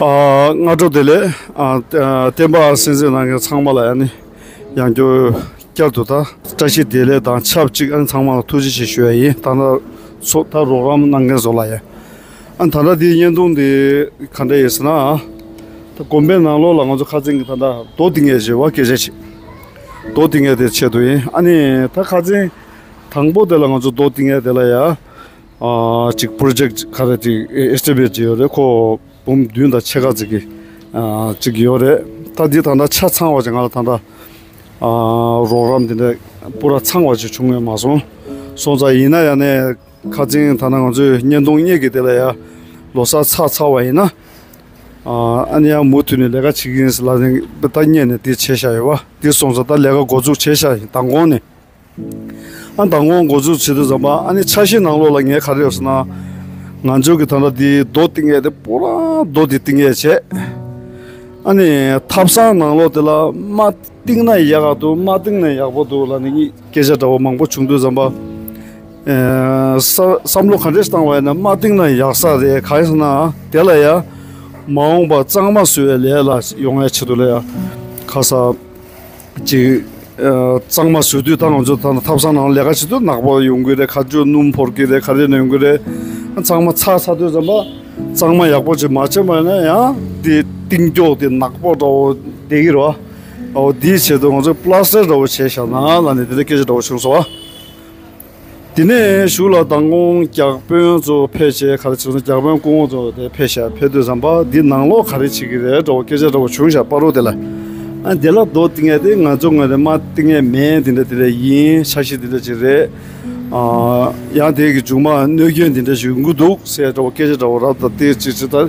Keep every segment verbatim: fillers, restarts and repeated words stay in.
ཨ། སྔ་དྲོ་བདེ་ལེགས། ཨ། ཨ། བསྟན་པ་སྲིད་འཛིན་ལགས་ཀྱི་ཚང་མ་ལ་ཡང་ནི་ཡང་བསྐྱར་བསྐྱར་དུ་ད་བཀྲ་ཤིས་བདེ་ལེགས་དང་ཆབས་ཅིག་ཨ་ནི་ཚང་མ་ལ་ཐུགས་རྗེ་ཆེ་ཞུ་ཡ་ཡིན། ད་ལྟ་ཚོ་ད་རོགས་རམ་གནང་མཁན་ཚོ་ལ་ཡ། ཨ་ནི་ད་ལྟ་འདིའི་བརྙན་ཐུང་འདི་ག་འདྲ་ཡིན་ཟེར་ན། ད་དགོན་པའི་ནང་ལོགས་ལ་ང་ཚོ་ཁ་རྩང་གི་ད་ལྟ་རྡོ་བཏིང་ཡས་བྱེད་པ་སྐད་ཆ་བྱེད། རྡོ་བཏིང་ཡས་དེ་ཆེད་དུ་ཡིན། ཨ་ནི་ད་ཁ་རྩང་དང་པོ་དེ་ལ་ང་ཚོ་རྡོ་བཏིང་ཡས་དེ་ལ་ཡ། ཨ། ཅིག་པོ་རོ་ཇེཀ་ག་རེ་ཅིག་ཨེ་སི་ཊི་མེ་ཊི་ཅིག་ཡོད་རེད། ཁོ་འབུམ་བདུན་དང་ཕྱེད་ཀ་ཙམ་གྱི་ཨ་ཅིག་ཡོད་རེད། ད་འདི་ད་ལྟ་ཆ་ཚང་བ་ཅིག་ང་ལ་ད་ལྟ་ཨ་རོགས་རམ་འདི་འདྲ་པུ་ར་ཚང་བ་ཅིག་བྱུང་ཡོད་མ་སོང་། སོང་ཙང་ཡིན་ན་ཡང་ནས་ཁ་རྩང་ད་ལྟ་ང་ཚོས་བརྙན་ཐུང་གཉིས་ཀྱི་དེ་ལ་ཡ་ལོ་གསར་ཚར་ཚར་བ་ཡིན་ན། ཨ་ཨ་ནི་ཡང་མུ་མཐུད་ནས་ལས་ཀ་བྱེད་ཀྱི་ཡིན་ཟེར་ལབ་ནས་ད་སྔོན་ནས་འདི་བྱས་བཞག་ཡོད་པ། འདི་སོང་ཙང་ད་ལས་ཀ་འགོ་འཛུགས་བྱས་བཞག་ཡིན། མདང་དགོང་ནས། ཨ་མདང་དགོང་འགོ་འཛུགས་བྱེད་དུས་ཙམ་པ་ཨ་ནི་འཆར་གཞི་ནང་ལོགས་ལ་ངས་ག་རེ་ཡོད་ཟེར་ན། ང་ཚོ་གི་ད་ལྟ་འདི་རྡོ་བཏིང་ཡས་དེ་པུ་ར་རྡོ་འདི་བཏིང་ཡས་བྱས། ཨ་ནི་ཐབ་ཚང་ནང་ལོགས་དེ་ལ་མ་བཏིང་ན་ཡག་ག་འདུག་མ་བཏིང་ན་ཡག་པོ་འདུག་ལབ་ནས་སྐད་ཆ་འདྲ་བོ་མང་པོ་བྱུང་དུས་ཙམ་པ། ཨ་ས་བསམ་བློ་ག་འདྲས་བཏང་བ་ཡིན་ན་མ་བཏིང་ན་ཡག་ས་རེད། གང་ཡིན་ཟེར་ན་དེ་ལ་ཡ་མ་འོངས་པ་གཙང་མ་བཟོ་བའི་ལས་ལ་ཡོང་ཡས་ཆེད་དུ་ལ་ཡ་ཁ་ས། ཅིག་ཨ་གཙང་མ་བཟོ་དུས་ད་ང་ཚོ་ད་ཐབ་ཚང་ནང་ལས་ཀ་བྱེད་དུས་ནག་པོ་ཡོང་གི་རེད། ཁ་མཆུ་སྣུམ་ཕོར་གི་རེད། ག་རེ་ནས་ཡོང་གི་རེད། གཙང་མ་ཚར་ཚར་དུས་ཙམ་པ་གཙང་མ་ཡག་པོ་ཅིག་མ་བྱས་པ་ཡིན་ན་ཡང་དེ་གཏིང་སྐྱོག་དེ་ནག་པོ་འདྲ་བོ་བསྡད་ཀྱི་རེད་བ། འོ་དེའི་ཆེད་དུ་ང་ཚོས་པ་ལ་སི་ཊིག་འདྲ་བོ་བྱས་བཞག་ན་ལབ་ནས་དེ་འདྲ་སྐད་ཆ་འདྲ་བོ་བྱུང་སོང་བ། དེ་ནས་གཞུག་ལ་མདང་དགོང་བརྒྱ་དཔོན་ཚོ་ཕེབས་བྱས་ག་རེ་བྱས་སོང་། བརྒྱ་དཔོན་སྐུ་ངོ་ཚོ་དེ་ཕེབས་བྱས་ཕེབས་དུས་ཙམ་པ་འདི་ནང་ལོགས་ག་རེ་བྱེད་ཀྱི་རེད་འདྲ་བོ་སྐད་ཆ་འདྲ་བོ་བྱུང་བཞག་པ་རོ། དེ་ལ་ཨ་དེ་ལ་རྡོ་བཏིང་ཡས་དེ་ང་ཚོ་ངོས་ནས་མ་བཏིང་ཡས་མེད། དེ་འདྲ་དེ་འདྲ་ཡིན། འཆར་གཞི་དེ་འདྲ་ཅིག་རེད། ཨ་ཡང་དེ་གི་མཇུག་མ་གནོད་སྐྱོན་དེ་འདྲ་ཞིག་ཡོང་གི་འདུག་ཟེར་འདྲ་བོ་སྐད་ཆ་འདྲ་བོ་རབ་དང་དེ་ཅིག་ཅིག་ད་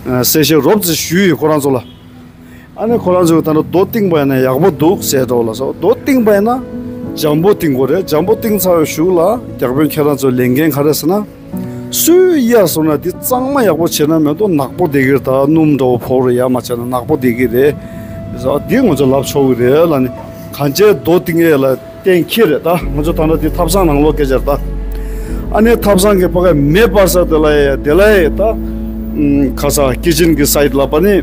གསལ་བཤད་རོབ་ཙམ་ཞུས་ཡོད་ཁོ་རང་ཚོ་ལ། ཨ་ནི་ཁོ་རང་ཚོས་ད་ནི་རྡོ་བཏིང་པ་ཡིན་ན་ཡག་པོ་འདུག་ཟེར་འགྲོ་ལ་སོ། རྡོ་བཏིང་པ་ཡིན་ན་འཇམ་པོ་བཏིང་དགོས་རེད། འཇམ་པོ་བཏིང་ཚར་བའི་གཞུག་ལ་བརྒྱ་དཔོན་ཁྱེད་རང་ཚོའི་ལས་འགན་ག་རེ་ཟེར་ན། སུས་གཡར་སོང་ན་དེ་གཙང་མ་ཡག་པོ་བྱས་ན་མི་འདུག་ནག་པོ་བསྡད་ཀྱི་རེད། ད་སྣུམ་འདྲ་བོ་ཕོག་རེད། ཡར་མ་བྱས་ན་ནག་པོ་བསྡད་ཀྱི་རེད། ཟེར་བ་འདི་ང་ཚོ་ལབ་ཆོག་གི་རེད་ལབ་ནས་གང་བྱས་རྡོ་བཏིང་ཡས་ལ། གཏན་འཁེལ་རེད། ད་ང་ཚོ་ད་ལྟ་འདི་ཐབ་ཚང་ནང་ལོགས་སྐད་ཆ་རེད་ད། ཨ་ནི་ཐབ་ཚང་གི་ཕ་ག་མེ་སྤར་ས་དེ་ལ་ཡ་དེ་ལ་ཡ་ད། ཁ་ས་ཀི་ཅན་གི་སའིཌ་ལ་པ་ནི།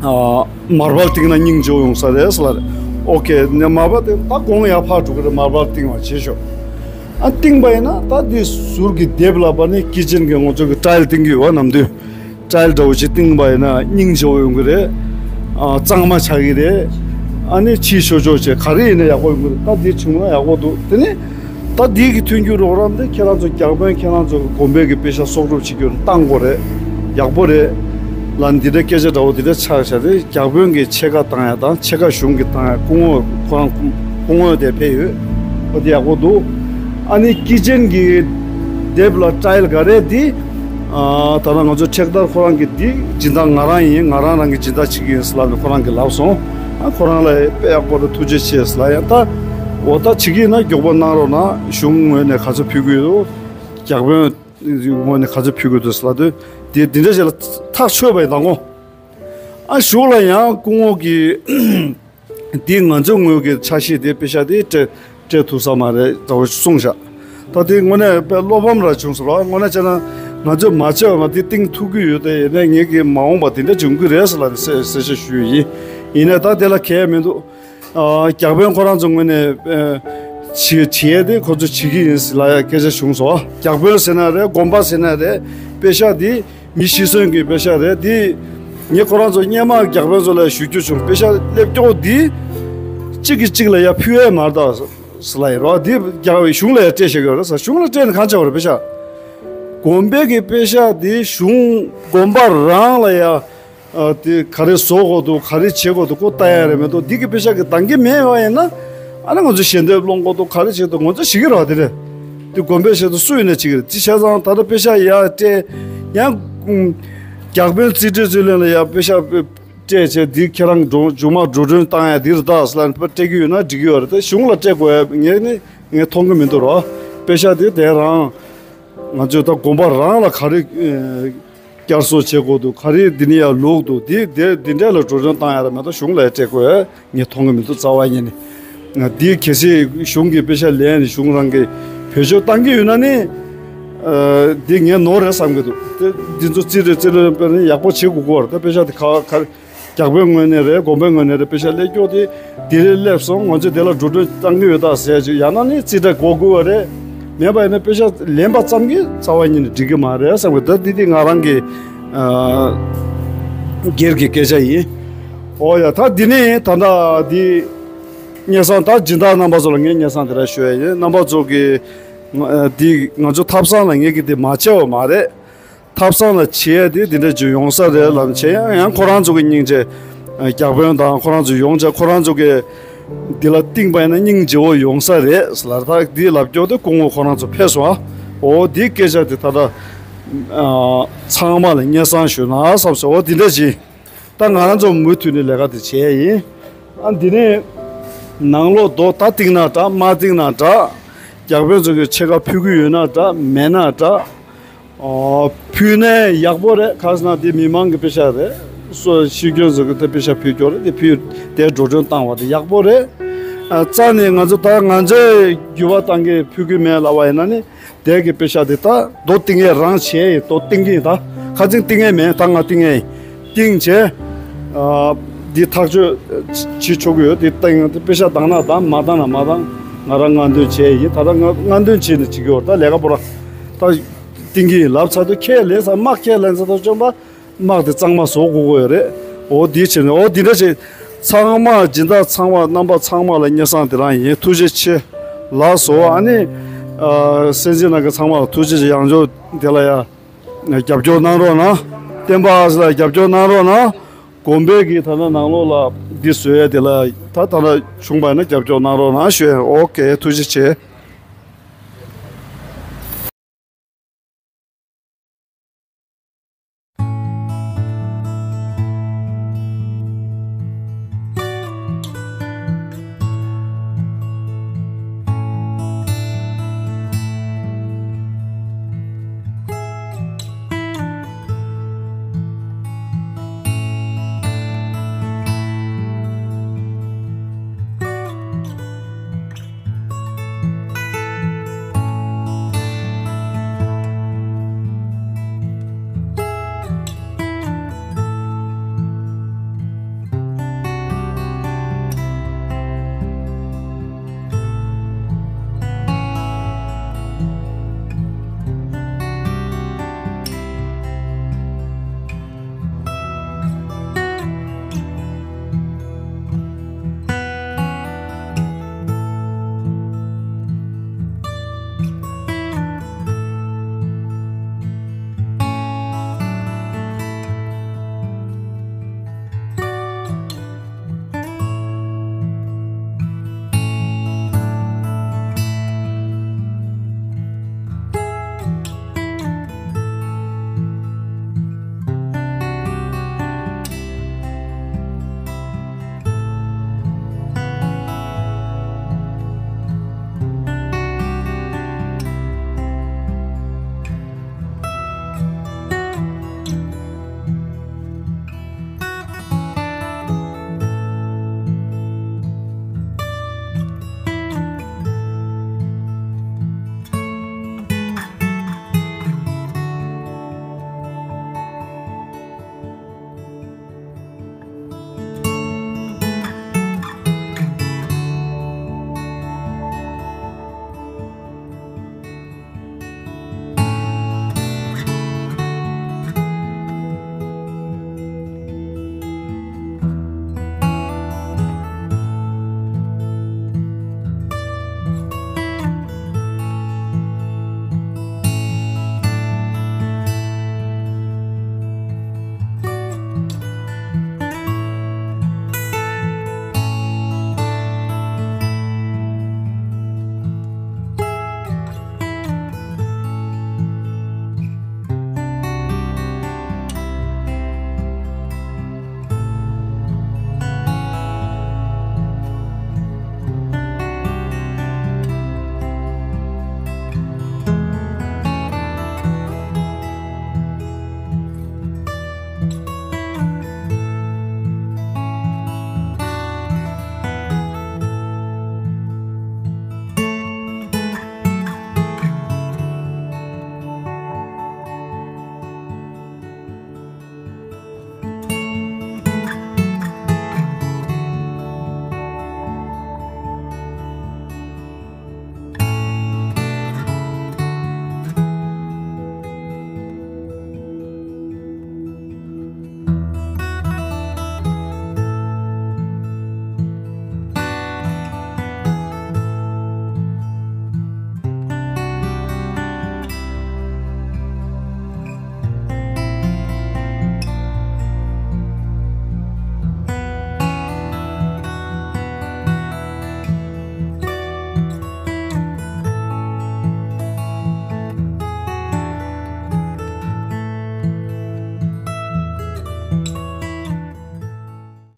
ཨ་མར་བལ་བཏིང་ན་སྙིང་རྗེ་བོ་ཡོང་ས་རེད་ཟེར་ལ་རེད། ཨོ་ཀེ་ནས་མར་བལ་དེ་ད་གོང་ཡར་ཕར་འགྲོ་གི་རེད། མར་བལ་བཏིང་བ་བྱེད་ཤོག་ཨ་བཏིང་པ་ཡིན་ན་ད་འདི་ཟུར་གི་ལྡེབས་ལ་པ་ནི་ཀི་ཅན་གི་ང་ཚོ་གི་ཊའིལ་བཏིང་གི་ཡོད་བ་ནམ་དུས། ཊའིལ་འདྲ་བོ་ཅིག་བཏིང་པ་ཡིན་ན་སྙིང་རྗེ་བོ་ཡོང་གི་རེད། ཨ་གཙང་མ་ཆགས་ཀྱི་རེད། ཨ་ནི་ཕྱིས་ཆོག་ཆོག་བྱས་ག་རེ་ཡིན་ན་ཡག་པོ་ཡོང་གི་རེད། ད་འདི་བྱུང་ན་ཡག་པོ་འདུག་དེ་ནས་ད་འདི་གི་མཐུན་འགྱུར་རོགས་རམ་དེ་ཁྱེད་རང་ཚོ་བརྒྱ་དཔོན་ཁྱེད་རང་ཚོ་གི་དགོན་པའི་གི་པེ་ཤག་གསོག་སྒྲུབ་བྱེད་རྒྱུ་བཏང་དགོས་རེད། ཡག་པོ་རེད། ལ་འདི་འདྲ་སྐད་ཆ་འདྲ་བོ་འདི་འདྲ་ཆགས་བཞག་རེད། བརྒྱ་དཔོན་གི་ཕྱེད་ཀ་བཏང་ཡ་དང་ཕྱེད་ཀ་གཞུང་གི་བཏང་ཡ་སྐུ་ངོ་ཁོ་རང་སྐུ་ངོ་དེ་ཕེབས་ཡོད། ཨོ་དེ་ཡག་པོ་འདུག་ཨ་ནི་ཀི་ཅན་གི་ལྡེབས་ལ་ཊའིལ་ག་རེ་འདི། ཨ་ད་ལྟ་ང་ཚོ་ཁྲེག་དར་ཁོ་རང་གི་འདི་སྦྱིན་བདག་ང་རང་ཡིན། ང་རང་རང་གི་སྦྱིན་བདག་བྱེད་ཀྱི་ཡིན་ཟེར་ལབ་ནས་ཁོ་རང་གིས་ལབ་སོང་། ཨ་ཁོ་རང་ལ་དཔེ་ཡག་པོ་རེད། ཐུགས་རྗེ་ཆེ་ཟེར་ལབ་ཡ། ད་འོ་ད་བྱེད་ཀྱི་ཡིན་ན་མགྱོགས་པོ་གནང་རོགས་གནང་། གཞུང་ངོས་ནས་ག་ཚོད་ཕུལ་གྱི་ཡོད། བརྒྱ་དཔོན་ངོས་ནས་ག་ཚོད་ཕུལ་གྱི་འདུག་ཟེར་ལབ་དུས་དེ་འདི་འདྲ་ཞིག་ལ་ཐག་ཆོད་པ་ཡིན། མདང་དགོང་ཨ་གཞུག་ལ་ཡང་སྐུ་ངོ་གིས། འདི་ང་ཚོའི་ངོས་ཀྱི་ཆ་ཤས་དེ་པེ་ཤག་དེ་སྤྲད་སྤྲད་ཐུབ་ས་མ་རེད་འདྲ་བོ་གསུངས་ཤག་ད་དེ་དངོས་གནས་དཔེ་བློ་ཕམ་ར་བྱུང་སོང་ར། དངོས་གནས་བྱས་ན་ང་ཚོས་མ་བྱས་པ་མ་དེ་གཏིང་ཐུག་གི་ཡོད་དེ། ཡིན་ནའི་ངེད་ཀྱིས་མ་འོངས་པ་དེ་འདྲ་འབྱུང་གི་རེད་ཟེར་ལབ་ནས་གསལ་གསལ་བཤད་ཞུས་ཡིན། ཡིན་ནའི་ད་དེ་ལ་གལ་མི་འདུག་ཨ་བརྒྱ་དཔོན་ཁོ་རང་ཚོ་ངོས་ནས་ཨ་བྱེད་བྱེད་ཡས་དེ་ཁོ་ཚོ་བྱེད་ཀྱི་ཡིན་ཟེར་ལབ་ཡ་སྐད་ཆ་བྱུང་སོང་། བརྒྱ་དཔོན་ཟེར་ན་རེད། དགོན་པ་ཟེར་ན་རེད། པེ་ཤག་དེ། མི་ཤི་གསོན་གྱི་པེ་ཤག་རེད། འདི་ངས་ཁོ་རང་ཚོ་སྔོན་མ་བརྒྱ་དཔོན་ཚོ་ལ་ཞུ་རྒྱུ་བྱུང་། པེ་ཤག་སླེབས་ཀྱོག་འདི་གཅིག་གིས་གཅིག་ལ་ཡ་ཕུལ་ཡས་མ་རེད་ད་ཟེར་ལབ་ཡིན་རོ། འདི་རྒྱ་གཞུང་ལ་ཡ་སྤྲད་བཞག་གི་ཡོད་རེད་ཟེར། གཞུང་ལ་སྤྲད་ནས་གང་བྱས་པ་རེད། པེ་ཤག་དགོན་པའི་གི་པེ་ཤག་འདི་གཞུང་དགོན་པ་རང་ལ་ཡ་ཨ་དེ་ག་རེ་བཟོ་དགོས་འདུག་ག་རེ་བྱེད་དགོས་འདུག་ཁོ་ལྟ་ཡ་རེད་མི་འདུག་འདི་གི་པེ་ཤག་གི་འདང་གི་མེད་པ་ཡིན་ན། ཨ་ནི་ང་ཚོ་ཞལ་འདེབས་སློང་དགོས་འདུག་ག་རེ་བྱེད་འདུག་ང་ཚོ་ཞིག་གི་རེད་བ། དེ་རེད། དེ་དགོན་པའི་ཆེད་དུ་སུ་ཡིན་ན་བྱེད་ཀྱི་རེད། དེ་བྱས་ཙང་ད་ལྟ་པེ་ཤག་ཡར་སྤྲད་ཡང་། བརྒྱ་དཔོན་རྩིས་སྤྲོད་རྩིས་ལེན་ལ་ཡར་པེ་ཤག་སྤྲད་བྱས་འདི་ཁྱེད་རང་འགྲོ་མཇུག་མ་འགྲོ་གྲོན་བཏང་ཡ་འདི་རེད་ད་ཟེར་ལབ་ནས་སྤྲད་ཀྱི་ཡོད་ན་འགྲིག་གི་ཡོད་རེད། ད་གཞུང་ལ་སྤྲད་དགོས་ཡ་ངས་ནི་ངས་མཐོང་གི་མི་འདུག་རོ། པེ་ཤག་དེ་དེ་རང་ང་ཚོས་ད་དགོན་པ་རང་ལ་ག་རེ། བསྐྱར་གསོ་བྱེད་དགོས་འདུག་ག་རེ་འདི་ནི་ཡང་ལུགས་འདུག་འདི་འདི་འདི་འདྲ་ལ་འགྲོ་གྲོན་བཏང་ཡ་ར་མ་གཏོགས་གཞུང་ལ་ཡ་སྤྲད་དགོས་ངས་མཐོང་གི་མི་འདུག་རྩ་བ་ཉིད་ནས། འདི་གལ་སྲིད་གཞུང་གི་པེ་ཤག་ལེན་ནས་གཞུང་རང་གི་བེད་སྤྱོད་བཏང་གི་ཡོད་ན་ནི། འདི་ངས་ནོར་རེད་བསམ་གྱི་འདུག་དེ་འདི་ཚོ་རྩིས་རེད་རྩིས་རེད་དཔེར་ན་ཡག་པོ་བྱེད་དགོས་ཀྱི་རེད། ད་དཔེ་ཆ་དེ་ག་ག་རྒྱག་པའི་ངོས་ནས་རེད། དགོན་པའི་ངོས་ནས་རེད། དཔེ་ཆ་སླེབས་ཀྱོག་དེ་དེ་རེད་སླེབས་སོང་། ང་ཚོས་དེ་ལ་འགྲོ་གྲོན་བཏང་གི་ཡོད་ད་ཟེར་ཅིག་ཡང་ན་ནི་རྩིས་ཁྲ་འགོད་དགོས་པ་རེད། མེད་པ་ཡིན་ན་དཔེ་ཆ་ལེན་པ་ཙམ་གྱིས་རྩ་བ་ཉིད་ནས་འགྲིག་གི་མ་རེད་བསམ་གྱི་འདུག་དེ་དེ་ང་རང་གི་སྒེར་གྱི་སྐད་ཆ་ཡིན། ཨོ་ཡ། ད་འདི་ནས་ད་ལྟ་འདི་སྙེ་སང་ད་སྦྱིན་བདག་རྣམ་པ་ཚོ་ལ་ངས་སྙེ་སང་དེ་འདྲ་ཞུ་ཡ་ཡིན། རྣམ་པ་ཚོ་གི་ང་འདི་ང་ཚོ་ཐབ་ཚང་ལ་ངས་ཀྱི་འདི་མ་བྱས་པ་མ་རེད། ཐབ་ཚང་ལ་བྱེད་ཡ་དེ་འདི་འདྲ་ཅིག་ཡོང་ས་རེད་ལབ་བྱས། ཡང་ཡང་ཁོ་རང་ཚོ་གི་སྙིང་རྗེ་རྒྱག་དཔོན་དང་ཁོ་རང་ཚོ་ཡོང་བྱས་ཁོ་རང་ཚོ་གི་འདི་ལ་བཏིང་པ་ཡིན་ན་སྙིང་རྗེ་བོ་ཡོང་ས་རེད་ལབ། ད་འདི་ལབ་སྐྱོ་དེ་སྐུ་ངོ་ཁོ་རང་ཚོ་ཕེབས་སོང་ཨ། འོ་འདི་སྐད་ཆ་དེ་ད་ལྟ་ཚང་མ་ལ་སྙེ་སང་ཞུ་ན་བསམ་སོང་། འོ་འདི་འདྲ་ཅིག་ད་ང་རང་ཚོ་མུ་མཐུད་ནས་ལས་ཀ་དེ་བྱས་ཡིན། ཨ་འདི་ནས་ནང་ལོགས་རྡོ་ད་བཏིང་ན་འདྲ་མ་བཏིང་ན་འདྲ། རྒྱག་དཔོན་ཚོ་གི་ཕྱེད་ཀ་ཕུལ་གི་ཡོད་ན་འདྲ་མེད་ན་འདྲ། ཨོ་ཕུལ་ནས་ཡག་པོ་རེད། ག་ཟེར་ན་དེ་མི་མང་གི་དཔེ་ཆ་རེད། སོ་ཤེས་ཀྱོན་ཚོ་གི་དེ་དཔེ་ཆ་ཕུལ་ཀྱོག་རེད། དེ་ཕུལ་དེ་འགྲོ་གྲོན་བཏང་བ་དེ་ཡག་པོ་རེད། ཨ་རྩ་ནས་ང་ཚོ་ད་ང་ཚོའི་འགྱུར་བ་བཏང་གི་ཕུལ་གི་མེད་ལབ་པ་ཡིན་ན་ནི། དེ་གི་དཔེ་ཆ་དེ་ད་རྡོ་བཏིང་ཡས་རང་བྱས་ཡིན། རྡོ་བཏིང་གི་ཡིན། ད་ཁ་ཚིག་བཏིང་ཡས་མེད། ད་ང་བཏིང་ཡས་ཡིན། བཏིང་བྱས། ཨ་འདི་ཐག་གཅོད་བྱེད་ཆོག་གི་ཡོད། དེ་བཏིང་དེ་དཔེ་ཆ་བཏང་ན་བཏང་མ་བཏང་ན་མ་བཏང་། ང་རང་ང་འདོན་བྱས་ཡིན། ད་ལྟ་ང་ང་འདོན་བྱས་ནས་བྱེད་ཀྱི་ཡོད། ད་ལས་ཀ་པོ་ར་ད་བཏིང་གི་ཡིན་ལབ་ཚར་དུས་ཁས་ལེན་ཚར། དམག་ཁས་ལེན་ཚར་དུས་བཅོམ་པ། དམག་དེ་གཙང་མ་བཟོ་དགོས་ཀྱི་ཡོད་རེད། འོ་འདི་བྱས་ནས་འོ་འདི་འདྲ་བྱས། ཚང་མ་སྦྱིན་བདག་ཚང་མ་རྣམ་པ་ཚང་མ་ལ་སྙེ་སང་དེ་རང་ཡིན། ཐུགས་རྗེ་ཆེ་ལགས་སོ། ཨ་ནི་ཨ་སེམས་ཅན་ནང་གི་ཚང་མ་ལ་ཐུགས་རྗེ་ཆེ། ཡང་བསྐྱར་དེ་ལ་ཡ་རྒྱབ་སྐྱོར་གནང་རོགས་གནང་། བསྟན་པ་ཨ་སི་ལ་རྒྱབ་སྐྱོར་གནང་རོགས་གནང་། དགོན་པའི་གི་ད་ལྟ་ནང་ལོགས་ལ་འདི་བཟོས་ཡ་དེ་ལ་ད་ད་ལྟ་བྱུང་བ་ཡིན་ན་རྒྱབ་སྐྱོར་གནང་རོགས་གནང་ཞུ། ཨོ་ཀེ། ཐུགས་རྗེ་ཆེ།